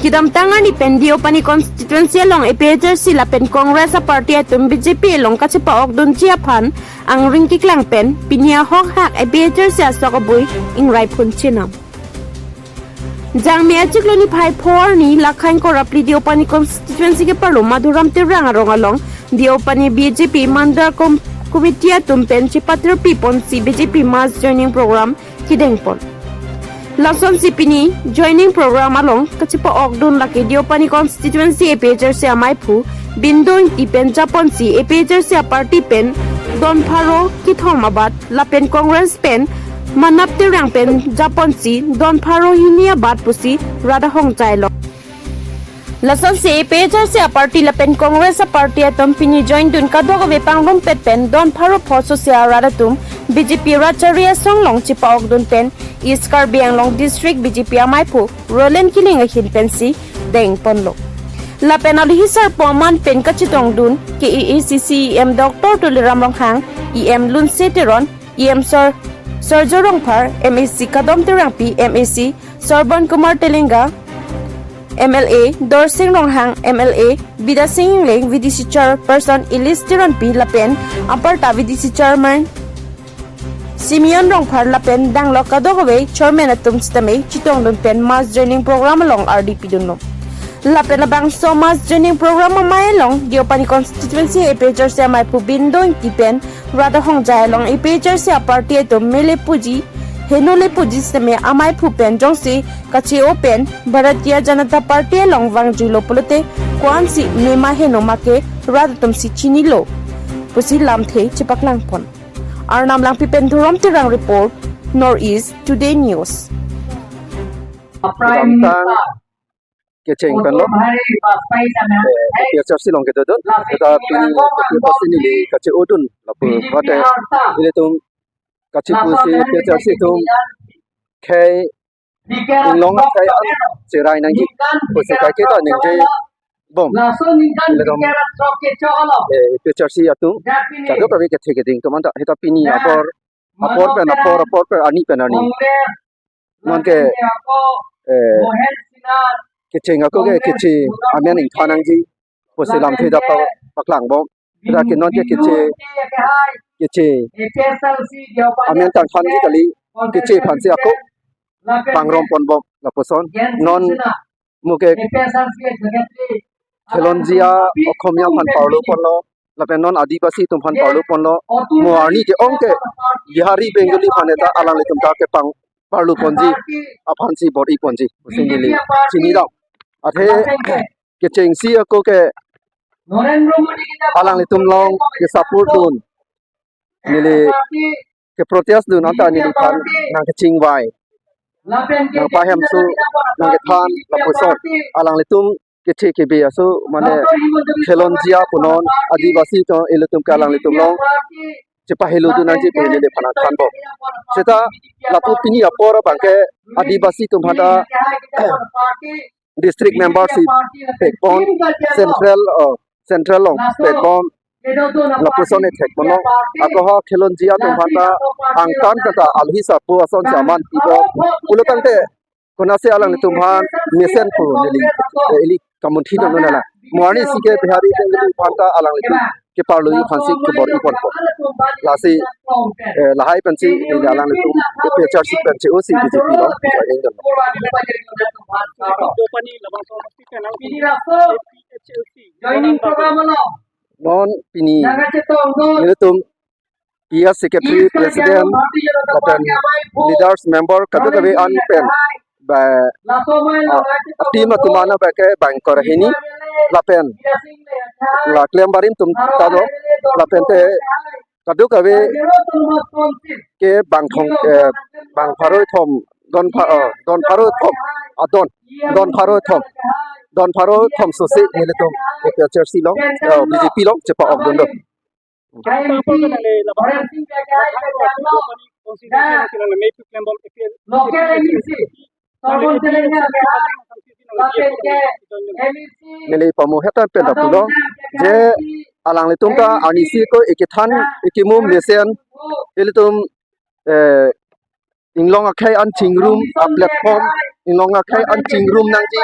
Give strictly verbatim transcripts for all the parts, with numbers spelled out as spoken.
Kedamtang arni pen Deopani constituency along A P H L C lapen Congress a-party atum B J P along kachepa-okdunji aphan angring keklang pen pini ahok hak A P H L C asok abui ingrai phun chenam. Jangmi achiklo niphai pho arni Lakhain Korapli Deopani constituency keparlo Madhuram Terang arong along Deopani B J P Mandal Com-, Committee atum pen chepatirpi ponsi B J P mass joining program kedeng pon. Lasonsi pini joining program along kachepa-okdun lake Deopani constituency A P H L C amaiphu Bindo Ingti pen japonsi A P H L C a-party pen don pharo kethom abat lapen Congress pen Manap Terang pen japonsi don pharo hini abat pusi rat ahongjailo. Lasonsi A P H L C a-party lapen Congress a-party atum pini joindun kadokave pangrumpet pen don pharo pho sosia rat atum B J P rat chari asong along chepa-okdun pen East Karbi Anglong District B J P amaiphu Roland Killing ahin pensi deng ponlo. Lapen alohi sarpo aman pen kachetongdun K A A C C E M Doctor Tuliram Ronghang, E M Lunse Teron, E M Sar-, Sarjo Rongphar, M A C Kadom Terangpi, M A C Sarban Kumar Telenga, M L A Dorsing Ronghang, M L A Bidya Sing Engleng, V D C Chairperson Elis Teronpi lapen aparta V D C Chairman Simeon Rongphar lapen danglok kadokave chairman atum sitame chetongdun pen mass joining program along ardi pidunlo. Lapen labangso mass joining program amei along Deopani constituency A P H L C amaiphu Bindo Ingti pen rat ahongjai along A P H L C a-party atum mele puji, heno le puji sitame amaiphu pen jongsi kache-o pen Bharatiya Janata Party along vangjuilo pulote ko-ansi mema heno make rat atumsi chinilo pusi lamthe chepaklang pon. Arnam Langpi pen Dhurom Terang report, North East Today News. Prime Minister. Kecheng pen lo. Uttol Bihari Vajpayee sana. Eh, A P H L C along kedodun. Lasi kita pini kedodun. A P H L C neli kache-odun lapu. B J P mate harsa. Ilitum kachepusi laso A P H L C atum. Khai dikir inglong chok khai chok an cherai nangji. Ningkan pusi dikir kaiketa chok ningje chok bom. Laso ningkan ilitum dikir chok chok lo. Eh, A P H L C atum. Jati ni. Kadokave kethe keding atum anta. Heta pini nah, apor, apor pen apor, apor pen arni pen arni. Congress. Nonke, eh, kecheng ako ke keche amen ingthan nangji pusi lamthe ta pa-, paklang bom. Kita ke nonke keche, keche amen tangthanji kali, keche aphansi ako pangrum pon bom lapuson. Non mo ke Khilonjia Okhomia aphan parlo ponlo, lapen non Adivasi atum aphan parlo ponlo, mo arni ke-ong ke Bihari Bengali aphan ta alanglitum ta kepang parlo ponji aphansi bor-i ponji pusi neli chinidam. Athe kechengsi ako ke alanglitum along ke-support dun, neli ke-protest dun anta neliphan nangkechingvai, nangpahemso, nangkethan lapuson alanglitum kethe kebe aso mane Khilonjia punon Adivasi atum ilitum ke alanglitum along chepahelo dun nangji pu neliphan nangthan bom. Seta lapu pini apor abang ke Adivasi atum aphan ta district member si pekpon, central, oh, central along pekpon lapuson e thekpon lo. Ako ha Khilonjia atum aphan ta angtan kata alhi sapo ason si aman pipo pulo tangte konatsi alanglitum aphan mesen pu neli, eh, ili kamunthi dun nela. Mo arnisi ke Bihari Bengali aphan ta alanglitum keparlo aphansi kebor-i ponpo. Lasi, eh, lahai pensi neli alanglitum A P H L C pen che-osi B J P along joining dun. Joining program along. Non pini nelitum P S Secretary, President, lapen leaders, member, kadokave an pen ba, ah, team atum an abang ke bang kor hini, lapen la klem barim atum ta do, lapen te kadokave ke bang thong, eh, bang pharo thom, don pha-, eh, don pharo thom, ah, don, don pharo thom, don pharo thom sosi nelitum A P H L C along, eh, B J P along chepa-okdun do. Neli pamu hetan pen ta pulo je alanglitum ta arnisi ko ekethan ekemu mesen ilitum, eh, Inglong akhei an chingrum a platform, Inglong akhei an chingrum nangji,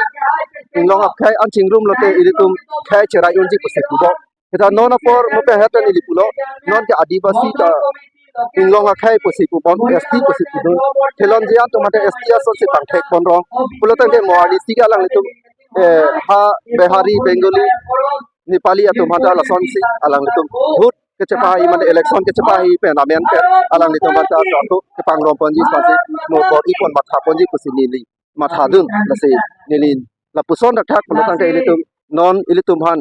Inglong akhei an chingrum lote ilitum khei cherai unji pusi pupo. Seta non apor mo pen hatan ili pulo, non ke Adivasi ta Inglong akhei pusi pupon, S T pusi pudun. Kelonji atum mate S T asonsi tangthek ponrong. Pulo tangte mo alisi ke alanglitum, eh, ha Bihari, Bengali, Nepali atum hata lasonsi alanglitum vote kechepahi mane election kechepahi pen amen pen alanglitum hata satu kepangrong ponji sasi mo bor-i pon matha ponji pusi neli mathadun, lasi neli lapuson dak thak pulo tangte ilitum non ilitum aphan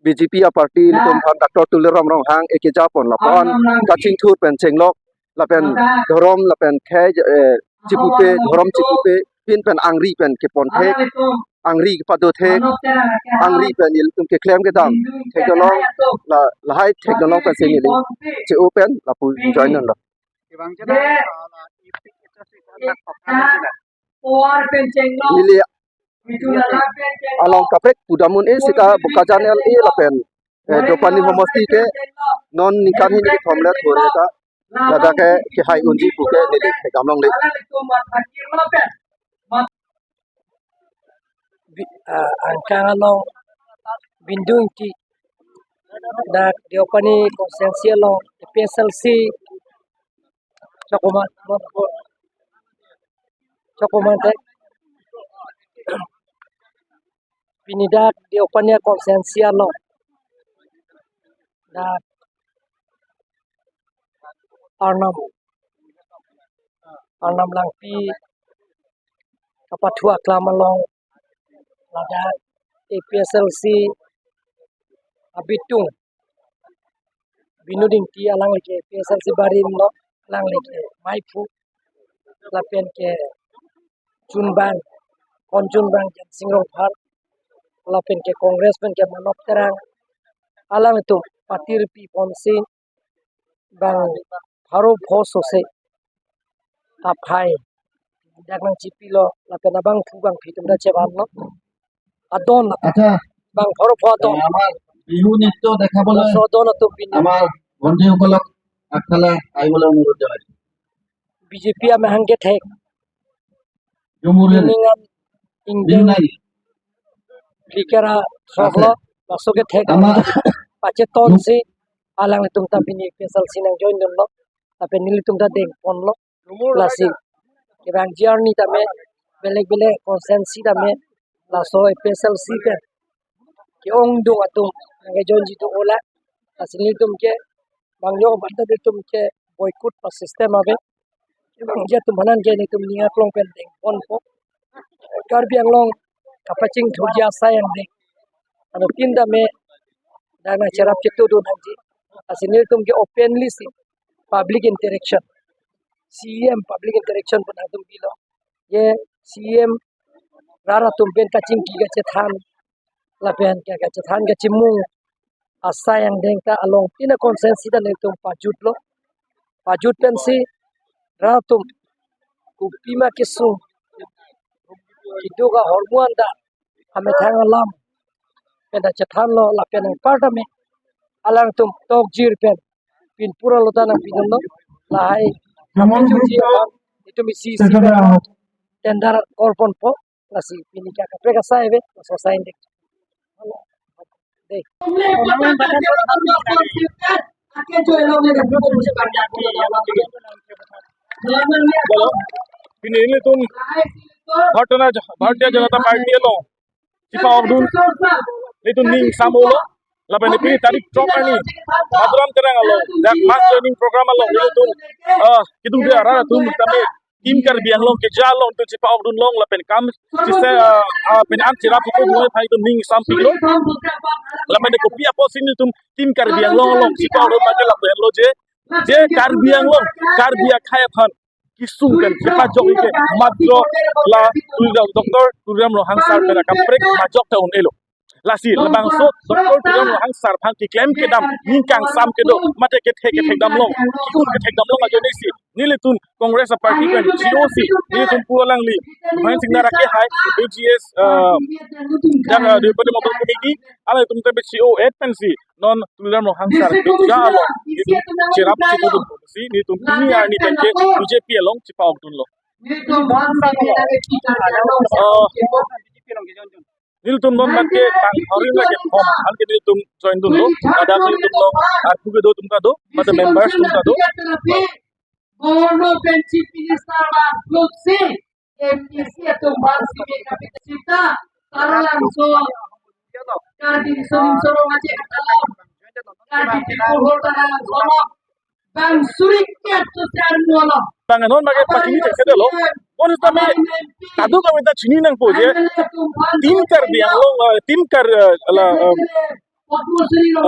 B J P a party ilitum aphan Doctor Tuliram Ronghang ekeja pon lapu-an kachingthur pen chenglok lapen dhorom lapen khei, eh, chipupe, dhorom chipupe, pin pen angri pen kepon thek, angri kepado thek, angri pen ilitum keklem kedam thek dolong, la lahai thek dolong pensi neli che-o pen lapu join lo. Neli along kaprek pudam un-e seta Bokajan L A lapen, eh, Deopani homosti ke non ningkan hini kethom le thur-e ta ladak ke kehai unji pu ke neli thekdam longle. Bi-, ah, angkang along Bindu Ingti, dak Deopani constituency along A P H L C Chokoman, Chokoman te. Pini dak Deopani constituency along dak Arnam, Arnam Langpi kapathu aklam along ladak A P H L C abitung Bindu Ingti alangli ke A P H L C barim lo, alangli ke maiphu lapen ke chunbang, kon chunbang Jensing Rongphar, lapen ke Congress pen ke Manop Terang, alanglitum patirpi ponsi bang pharo pho sose aphai dak nangchipilo lapen abangphu bangphi atum ta chevanlo. Adon lapen আচ্ছা, bang pharo pho adon. আমাৰ বিহু নৃত্য দেখাবলৈ laso adon atum pini আমাৰ বন্ধুসকলক আগফালে আহিবলৈ অনুৰোধ জনাইছোঁ। B J P amahang kethek Jhumur line, ning an Bihu ingdeng line phlikera আছে। Thoklo, laso kethek আমাৰ pachetonsi alanglitum ta pini A P H L C nang join dunlo, lapen nelitum ta dengponlo. Lasi kevangji arni tame, belek belek constituency tame, laso A P H L C pen ke-ongdung atum nangkejoinji do-o la. Lasi nelitum ke bang yo banta nelitum ke boycott pa system ave. Kevangji atum aphan ke nelitum ning aklong pen dengponpo. Karbi Anglong kapachingthurji asai angdeng anuttin tame dak nangcherap chetudun nangji. Lasi nelitum ke openly si public interaction, C E M public interaction pu nangtum pilo. Je C E M rat atum pen kachingki kachethan lapen ke kachethan kachimung asai angdeng ta along tina constituency ta nelitum pajutlo. Pajut pensi rat atum kopima kesung, keduk ahormu anta amethang alam pen ta chethanlo lapen anparta me alangtum tokjir pen pinpur alo ta nangpidunlo. Lahai Hemant kapechuji Gupta, alam itum isi isi Secretary pen of tender korponpo. Lasi pini ke kaprek asai ave, laso asai angdeng. Dei. Bolo, pini nelitum Bharatiya Jana-, Bharatiya Janata Party along chepa-okdun nelitum ning sam-olo, lapen pini tarik throk arni Madurai Terang along dak mass joining program along nelitum, ah, keduk arat atum tame Team Karbi Anglong keja along nelitum chepa-okdun long lapen kam chese, ah, ah, pen an cherap itu dua thai nelitum ning sampiklo. Lapen kopi apotsi nelitum Team Karbi Anglong along chepa-okdun ma ke lapu henlo je, je Karbi Anglong, Karbi akhei aphan kesung pen kepajok ke matro la Tuliram, Doctor Tuliram Ronghang sir pen akaprek majok ta un-elo. Lasi labangso Doctor Tuliram Ronghang sir aphan keklem kedam ning kangsam kedo mate kethek kethek damlong, ki-un kethek damlong ajoine si nelitum Congress a party pen G O si nelitum pu alangli Bhupen Singnar ake hai A G S, uh, dan, uh, Deputy Mobile Committee, alangtum te G O et pensi non Tuliram Ronghang sir keja along nelitum cherap chitudun si nelitum pini arni penke B J P along chepa-okdunlo. Uh, nelitum non penke bang horing lake hom, anke nelitum join dunlo, ladak nelitum along arpu kedo atum ta do, mate members atum ta do. Governor pen Chief Minister va blok si M D C atum bar si me kapit sita Taralangso Karbi Riso Nimso Rong Aje Katalam Karbi People Hall Taralangso bang suri kat to char mulo. Bang non bage pachini chek sedelo. Bon sitame kadokave ta chini nangpo je. Team Karbi Anglong, eh, team Kar, eh, la, eh,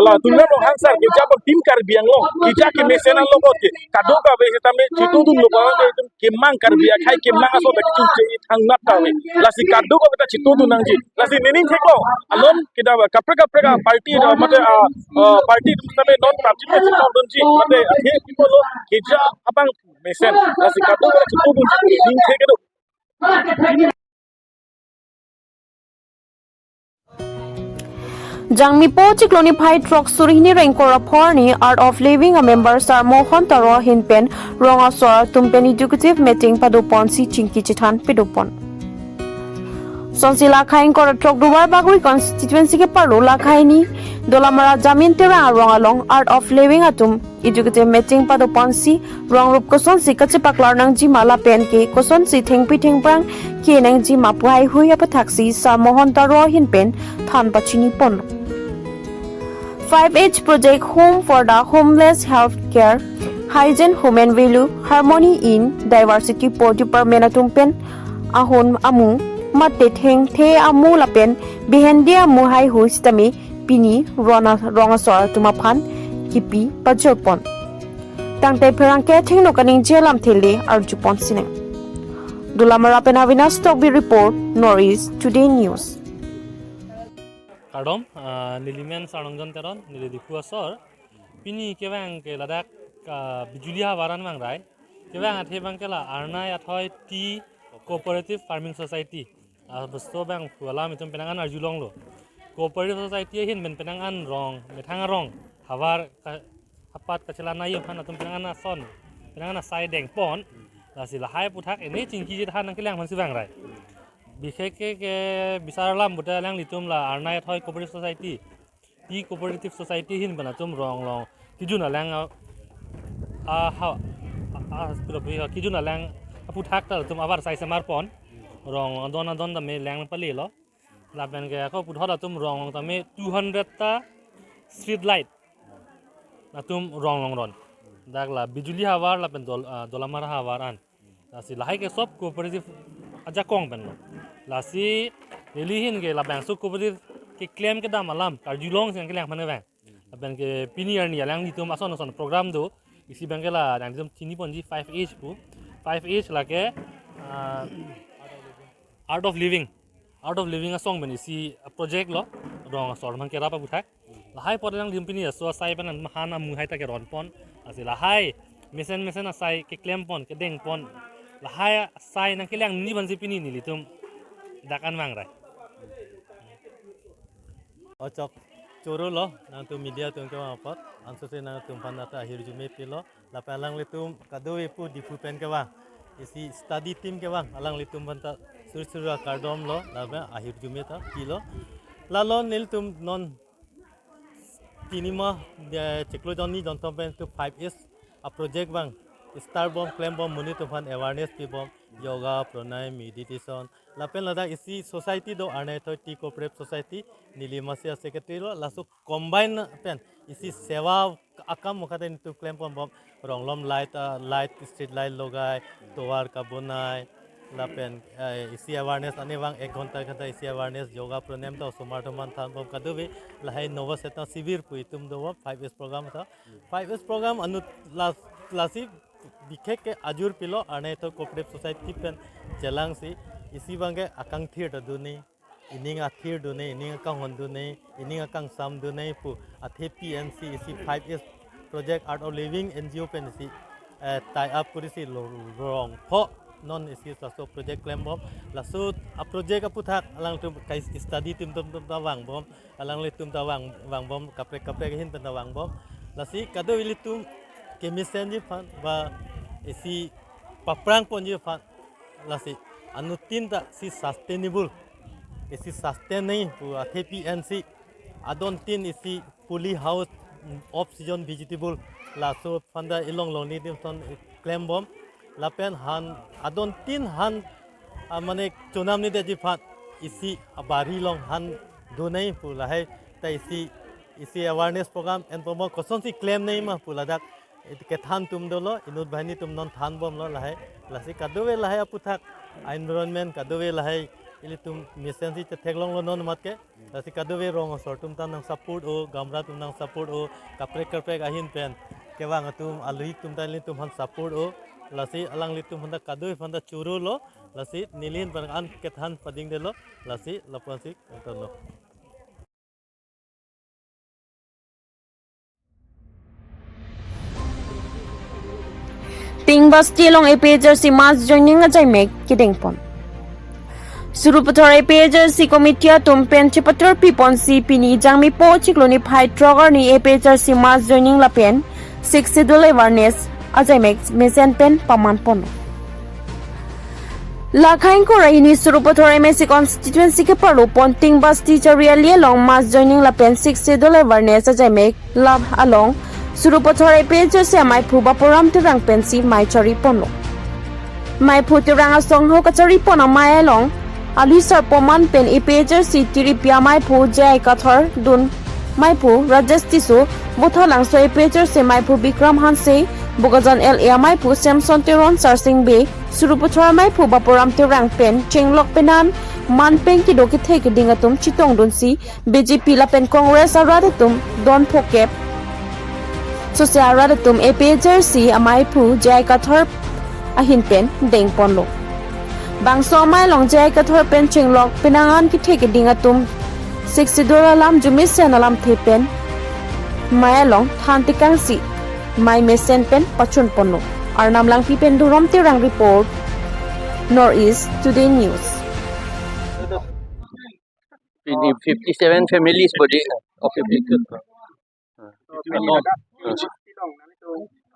la Tuliram Ronghang sir keja abang Team Karbi Anglong keja kemesen along ke kadokave sitame chitudunlo, bang ke kemang Karbi akhei kemang aso dak chunche thangnat kave. Lasi kadokave ta chitudun nangji. Lasi nening theklo. Alon kedava kaprek kaprek a party, uh, mate, uh, uh, party atum sitame non prapjin chitudunji mate akhei people lo keja abang mesen. Lasi kadokave ta chitudunji nening thek kedo. Jangmipo chiklo niphai throk suri hini ra ingkoi ra pho arni Art of Living a member Sar Mohon Taro ahin pen rong asor atum pen executive meeting padoponsi chingki chethan pedopon. Sonsi lakhai ingkoi ra throk Duarbagori constituency ke parlo lakhai ni Dolamara Jamin Terang arong along Art of Living atum executive meeting padoponsi rong rup kosonsi kachepaklar nangjima lapen ke kosonsi thengpi thengphrang ke nangjima pu haihui aputhaksi Sar Mohon Taro ahin pen than pachinipon. Five H project Home for the Homeless, Health Care, Hygiene, Human Value, Harmony in Diversity po department atum pen ahon amu mate thengthe amu lapen bihende amu haihui sitame pini rona rong asor atum aphan kipi pajorpon. Tangte pherangke athengno kaningje alamthe le arjupon sinang. Dolamara pen Avinash Tokbi report, North East Today News. Kardom, ah, neli men Sarlongjon Teron, neli Diphu asor. Pini kevang ke ladak, ah, Bijuli Havar an vangrai. Kevang athe abang ke la Arnai Athoi Tea Cooperative Farming Society. Ah, bosto abang pu alam itum penang an arjulonglo. Cooperative Society ahin pen penang an rong, methang arong, havar ka-, hapat kachelanai aphan atum penang an ason, penang an asai dengpon. Lasi lahai aputhak ene chingki chethan nangkelang aphansi vangrai. Bikhe ke, ke bisar alam pute alanglitum la Arnai Athoi Cooperative Society, Tea Cooperative Society ahin pen atum rong along kijun alang a, a, ha, a, a, pilo pi ha, kijun alang aputhak ta atum abar sai semarpon. Rong adon adon tame lang palelo. Lapen ke ako puthot atum rong along tame two hundred ta street light atum rong along ron. Dak la Bijuli Havar lapen Dol-, ah, Dolamara Havar an. Lasi lahai ke sob cooperative ajakong pen lo. Lasi neli ahin ke labangso cooperative keklem kedam alam karjulongsi nangkelang aphan vang. Lapen ke pini arni alanglitum ason ason program do. Isi abang ke la nanglitum chiniponji five H pu. Five H lake, ah, Art of Living. Art of Living asong pen isi project lo. Rong asor man kerap aputhak. Lahai apot alanglitum pini aso asai pen an mahan amu hai ta keronpon. Lasi lahai mesen mesen asai keklempon, kedengpon. Lahai asai nangkelang ni aphansi pini nelitum dak an vangrai. Ochok choro lo, nangtum media atum kevang apot, ansose nangtum aphan ta ahirjume pilo, lapen alanglitum kadokave pu Diphu pen kevang, isi study team kevang, alanglitum aphan ta suri suri akardom lo, lapen ahirjume ta pilo. Lalo nelitum non tinima, eh, chiklo jonni jonthom pen tu five H a project abang start bom, klem bom, monit atum aphan awareness pi bom, yoga, pranayam, meditation, lapen ladak isi society do Arnai Athoi Tea Cooperative Society, neli masi a secretary lo, laso combine pen isi seva akam mukha te nelitum klempon bom, rong along light, ah, light, street light logai, tovar kabonai, lapen, eh, isi awareness ane vang ek ghonta ghonta isi awareness, yoga pranayam ta osomar atum aphan than bom kadokave, lahai Novo Chetna Shibir pu itum do bom, five H program ta. Five H program anut las-, lasi bikhek ke ajur pilo Arnai Athoi Cooperative Society pen chelangsi isi abang ke akangthir ta duni, ining athir dunji, ining akanghon dunji, ining akangsam dunji pu athe P N C isi five S project Art of Living N G O pen isi, eh, tie up kurisi lo-, rong pho non isi laso project klembom. Laso a-project aputhak alangtum kai study team tum tum ta vangbom, alanglitum ta vang, vangbom, kaprek kaprek ahin pen ta vangbom. Lasi kadokave ilitum kemesenji aphan ba isi paprang ponji aphan, lasi anuttin ta isi sustainable, isi sustain nangji pu athe P N C adon tin isi poly house, mm, off season vegetable, laso aphan ta ilong longle adim ason klembom. Lapen han adon tin han, ah, mane chonam nidetji aphan isi abari along han donai pu lahai ta isi, isi awareness program en promo kosonsi klemnangji ma pu ladak it kethan atum dolo, inut banghini atum non thanbomlo lahai. Lasi kadokave lahai aputhak environment kadokave lahai ilitum mesensi chetheklonglo non amat ke. Lasi kadokave rong asor atum ta nang support-o, gaonbura atum nang support-o, kaprek kaprek ahin pen kevang atum, alui atum ta ilitum aphan support-o. Lasi alanglitum aphan ta kadokave aphan ta chorolo. Lasi neli ahin pen an kethan padingdetlo. Lasi lapu-ansi kangtonlo. Ting Basti along A P H L C mass joining ajaimek kedengpon. Sarupathar A P H L C committee atum pen chepatur piponsi pini Jangmi po chiklo niphai throk arni A P H L C mass joining lapen Sixth Schedule awareness ajaimek mesen pen pamanponlo. Lakha ingkoi ra hini Sarupathar M A C constituency keparlo pon Ting Basti Chariali along mass joining lapen Sixth Schedule awareness ajaimek lap along Sarupathar A P H L C amaiphu Bapuram Terang pensi mei chariponlo. Maiphu Terang asongho kacharipon amei along alui sarpo man pen A P H L C tiripi amaiphu J I Kathar, dun maiphu Rajesh Tisso, Bothalangso A P H L C maiphu Bikram Hanse, Bokajan L A amaiphu Samson Teron, Sarsing Bey, Sarupathar amaiphu Bapuram Terang pen chenglok penan man pen kedo kethe keding atum chetongdunsi B J P lapen Congress arat atum don phokep sose arat atum A P H L C amaiphu J I Kathar ahin pen dengponlo. Bangso amei along J I Kathar pen chenglok penang an kethe keding atum Sixth Schedule alam arjumesen alamthe pen mei along than tekangsi mei mesen pen pachunponlo. Arnam Langpi pen Durom Terang report, North East Today News. Pini fifty-seven families body. Okay, fifty.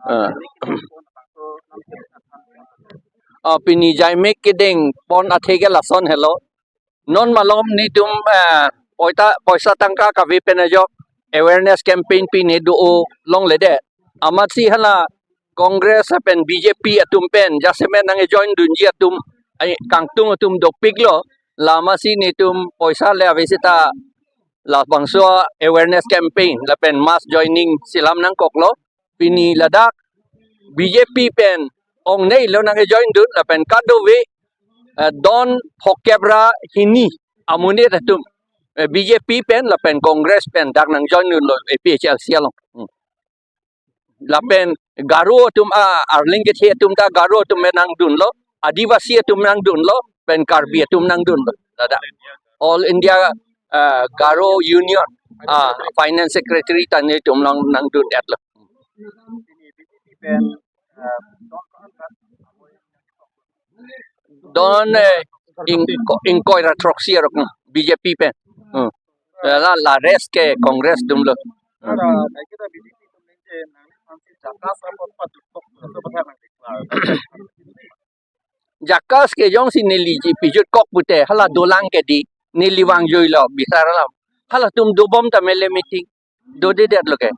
Ah. Ah, pini jaimek kedengpon athe ke lason helo. Non malom netum, eh, poita, poisa tangka kave pen ajok awareness campaign pine do-o longledet. Amatsi hala Congress pen B J P atum pen jasemet nang-join dunji atum, ai, kangtung atum dopiklo. Lasi netum poisa le ave seta labangso awareness campaign lapen mass joining selam nangkoklo. Pini ladak B J P pen ongneilo nang-join dun lapen kadokave, eh, don phokep ra hini amonit atum, eh, B J P pen lapen Congress pen dak nang-join dunlo A P H L C along. Hmm. Lapen Garo atum, ah, arleng kethe atum ta Garo atum nangdunlo, Adivasi atum nangdunlo, pen Karbi atum nangdunlo. Ladak All India, ah, Garo Union, ah, Finance Secretary ta netum nang, nangdundetlo. Don, eh, ingko-, ingkoi ra throksi arok, hmm, B J P pen. Hmm. La, la rest ke Congress atumlo. Hmm. Jakas ke jongsi neli ji pijutkok pute hala dolang ke di, neli vangjuilo bisar alam. Halatum dobom tame le meeting. Dodedetlo ke.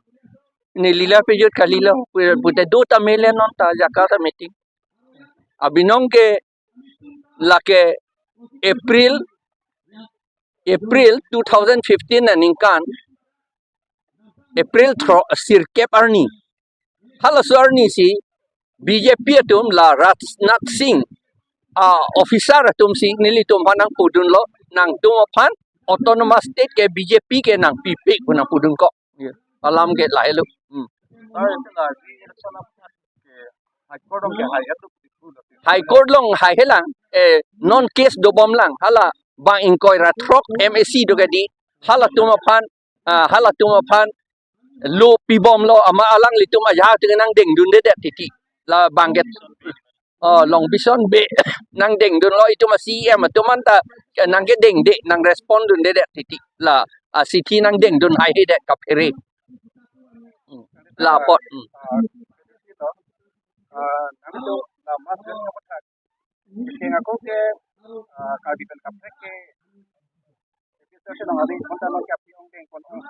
Neli la pijut kalilo, pute do tame le non ta Jakarta meeting. Abinong ke lake April, April two thousand fifteen aningkan, April thro-, sirkep arni. Halaso arnisi B J P atum la Rajnath Singh, ah, officer atumsi nelitum aphan nangpudunlo, nangtum aphan autonomous state ke B J P ke nangpipik pu nangpudunkok. Alam ke lahelo. Hmm. High Court along haihelang, eh, non case dobomlang, hala bang ingkoi ra throk M A C do ke di, halatum aphan, ah, halatum aphan lo pibomlo, amat alanglitum ajahak atum nangdengdundedet titi. La bang ke, oh, Long Bison Bey nangdengdunlo, itum a-C E M atum anta nangkedengde, nang respond dundedet titi. La, ah, chithi nangdengdun haihedet kaphere. Hmm. La apot. Hmm. Ah, nangtum la mas pen kapathak. Keng ako ke, ah, Karbi pen kaprek ke, episode nang adi konta nang kya piong deng kon ong.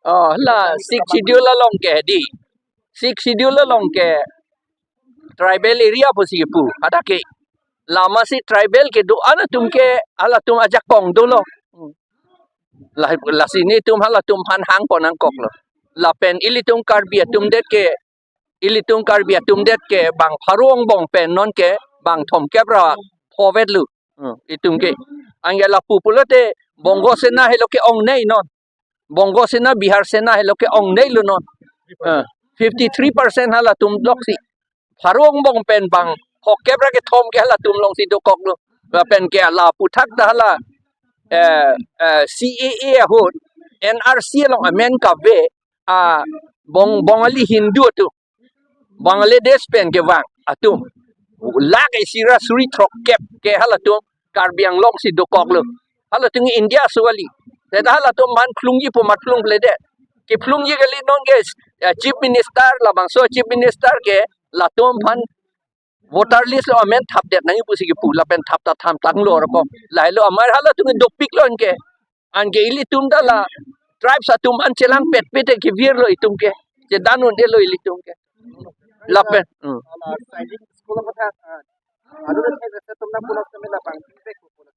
Oh, la Sixth Schedule along ke di. Sixth Schedule along ke tribal area pusi pu. Hadak ke. Lama si tribal kedo-an atum ke halatum ajakong dolo. La, lasi nelitum halatum aphan hangpon nangkoklo. Lapen ilitum Karbi atum det ke, ilitum Karbi atum det ke bang pharo angbong pen non ke bang thomkep ra phovetlo. Hmm, itum ke. Anke lapu pulote Bongo Sena helo ke-ongnei non. Bongo Sena, Bihar Sena helo ke-ongneilo non. Eh, fifty three percent halatum doksi. Pharo angbong pen bang phokep ra kethom ke halatum alongsi dokoklo. Lapen ke la aphuthak ta hala, eh, eh, C A A ahut, N R C along amen kave, ah, Bong-, Bongali Hindu atum, Bangladesh pen kevang atum, lakh isi ra suri throkkep ke halatum Karbi Anglong si dokoklo. Halatum India aso kali. Seta halatum aphan phlungji pu amat phlungpledet. Kephlungji kali non ke, eh, Chief Minister, labangso Chief Minister ke latum aphan voter list along amen thapdet nangji pusi kepu, lapen thap ta thamtanglo rokok. Lahelo amar halatum dopiklo anke. Anke ilitum ta la tribes atum an chelangpetpet ke virlo itum ke. Chedan un-elo ilitum ke. Lapen, hmm. Ala Sainik School aphuthak, ah, adu le thek se tum nang pulang kami labang feedback ko pulang.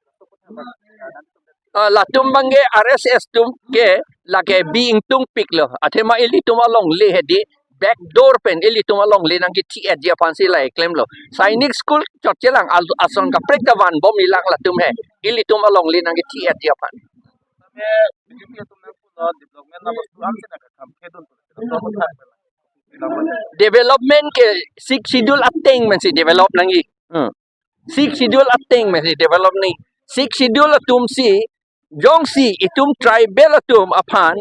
Ah, latum abang ke R S S atum ke lake bi ingtungpiklo. Athema ilitum alongle hedi backdoor pen ilitum alongle nangkethi-etji aphansi la keklemlo. Sainik School chotchelang al-, ason kaprek ta vanbomji lang latum he. Ilitum alongle nangkethi-etji aphan. Tapi B J P atum nang pulo development na bostu ang sina kakam kedun pulo. Development ke Sixth Schedule ateng pensi develop nangji. Hmm. Sixth Schedule ateng pensi develop nangji. Sixth Schedule atum si, jongsi itum tribal atum aphan,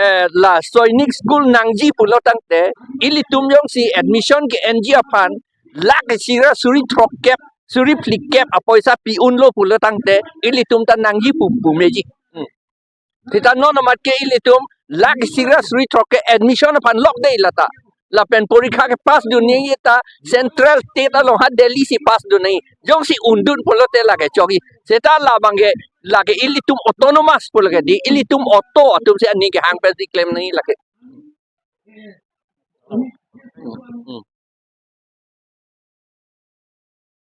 eh, la Sainik School nangji pulo tangte, ilitum jongsi admission ke-enji aphan, lakh isi ra suri throkkep, suri phlikep apoisa pi unlo pulo tangte, ilitum ta nangji pu, pu meji. Hmm. Seta non amat ke ilitum lakh isi ra suri throkkep admission aphan lokde lata. Lapen porikha ke pass dun nangji ta central state along ha Delhi si pass dun nangji. Jongsi undun pulote lake chokji. Seta labang ke lake ilitum autonomous pulo ke di, ilitum auto atum si aning kehang pensi klem nangji lake. Hmm.